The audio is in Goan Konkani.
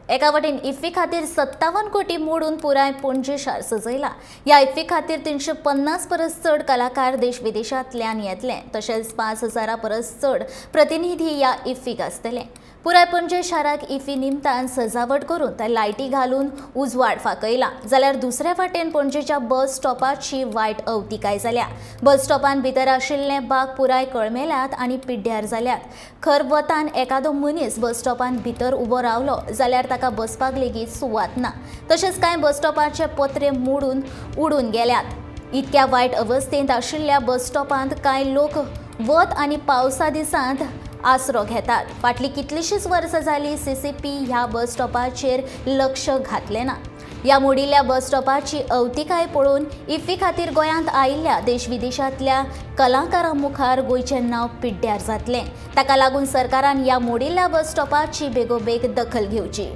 एका वटेन इफ्फी खातीर 57 कोटी मोडून पुराय पणजे शार सजयला. ह्या इफ्फी खातीर 350 परस चड कलाकार देश विदेशांतल्यान येतले. तशेंच 5000 परस चड प्रतिनिधी ह्या इफ्फीक आसतले. पुराय पणजे शाराक इफ्फी निमतान सजावट करून ते लायटी घालून उजवाड फाकयला, जाल्यार दुसऱ्या वाटेन पणजेच्या बस स्टॉपाची वायट अवतिकाय जाल्या. बस स्टॉपान भितर आशिल्ले बाग पुराय कळमेल्यात आनी पिड्ड्यार जाल्यात. खर वतान एखादो मनीस बस स्टॉपान भितर उबो रावलो जाल्यार ताका बसपाक लेगीत सुवात ना. तशेंच कांय बस स्टॉपाचे पत्रे मोडून उडून गेल्यात. इतक्या वायट अवस्थेंत आशिल्ल्या बस स्टॉपांत कांय लोक वत आनी पावसा दिसांत आसरो घेतात. फाटलीं कितलींशींच वर्सां जालीं सीसीपी ह्या बस स्टॉपाचेर लक्ष घातलें ना. ह्या मोडिल्ल्या बस स्टॉपाची अवतिकाय पळोवन इफ्फी खातीर गोंयांत आयिल्ल्या देश विदेशांतल्या कलाकारां मुखार गोंयचें नांव पिड्ड्यार जातलें. ताका लागून सरकारान ह्या मोडिल्ल्या बस स्टॉपाची बेगोबेग दखल घेवची.